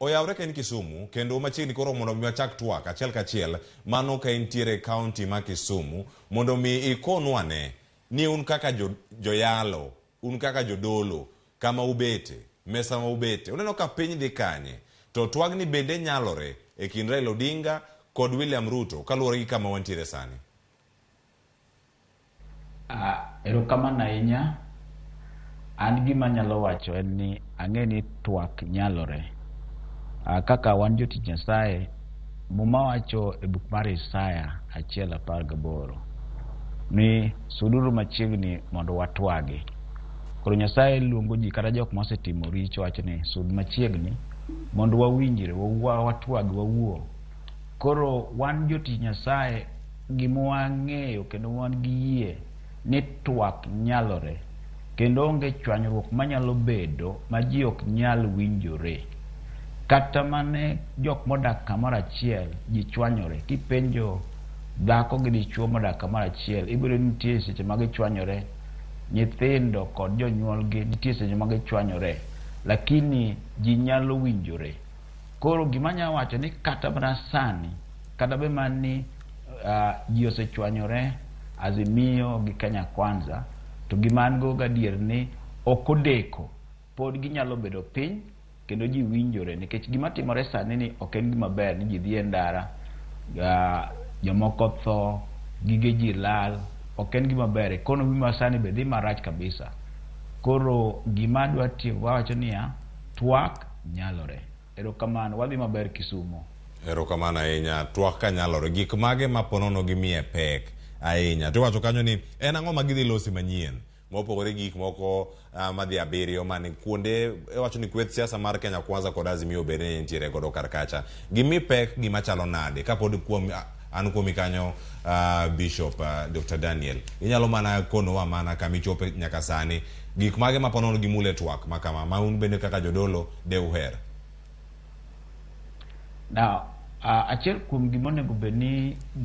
Oyawre ka in Kisumu kendo machiegni koro mondo mi wachak twak achiel kachiel mano ka intiere e county ma Kisumu mondo mi ikonwa ne ni un kaka jo, joyalo, un kaka jodolo kama ubete, mesa ma ubete, uneno ka piny dhi kanye? To twagni bende nyalore e kind Raila Odinga kod William Ruto kaluwore gi kama wantiere sani? Ah, erokamano ahinya. An gima anyalo wacho en ni ang'e ni twak nyalore. Ah, kaka wan jotich Nyasaye, Muma wacho e buk mar Isaya 1:18 ni suduru machiegni mondo watwagi. Koro Nyasaye luongo ji kata jok mosetimo richo wacho ni sud machiegni mondo wawinjre, watwagi, wawuo. Koro wan jotich Nyasaye gima wang'eyo kendo wan gi yie ni twak nyalore kendo onge chwanyruok manyalo bedo ma ji ok nyal winjore. Kata mane jok modak kamoro achiel ji chwanyore. Kipenjo dhako gi dichuo modak kamoro achiel ibiro ni nitie seche ma gichwanyore, nyithindo kod jonyuolgi nitie seche ma gichwanyore, lakini ji nyalo winjore. Koro gima anyalo wacho ni kata mana sani, kata be mana ni ji osechwanyore Azimio gi Kenya Kwanza, to gima an go gadier ni ok odeko, pod ginyalo bedo piny kendo ji winjore nikech gima timore sani ni ok en gima ber ni ji dhi e ndara, jomoko tho, gige ji lal, ok en gima ber. Economy ma sani be dhi marach kabisa. Koro gima adwa tieko awacho niya, twak nyalore. Erokamano, wadhi maber Kisumo. Erokamano ahinya. Twak ka nyalore. Gik mage ma ponono gimiye pek ahinya? To iwacho kanyo ni en ang'o ma gidhi losi manyien mopogore gi gik moko madhi abiriyo mane kuonde iwacho ni kweth siasa mar Kenya Kwanza kod Azimio bende nitiere godo kar kacha. Gimi pek gima chalo nade kapod kuom an kuomi kanyo Bishop Dr. Daniel inyalo mana konowa mana kama ichope nyaka sani gik mage ma ponono gimule twak ma kama ma un bende kaka jodolo de uher? Now, achiel kuom gima onego bed ni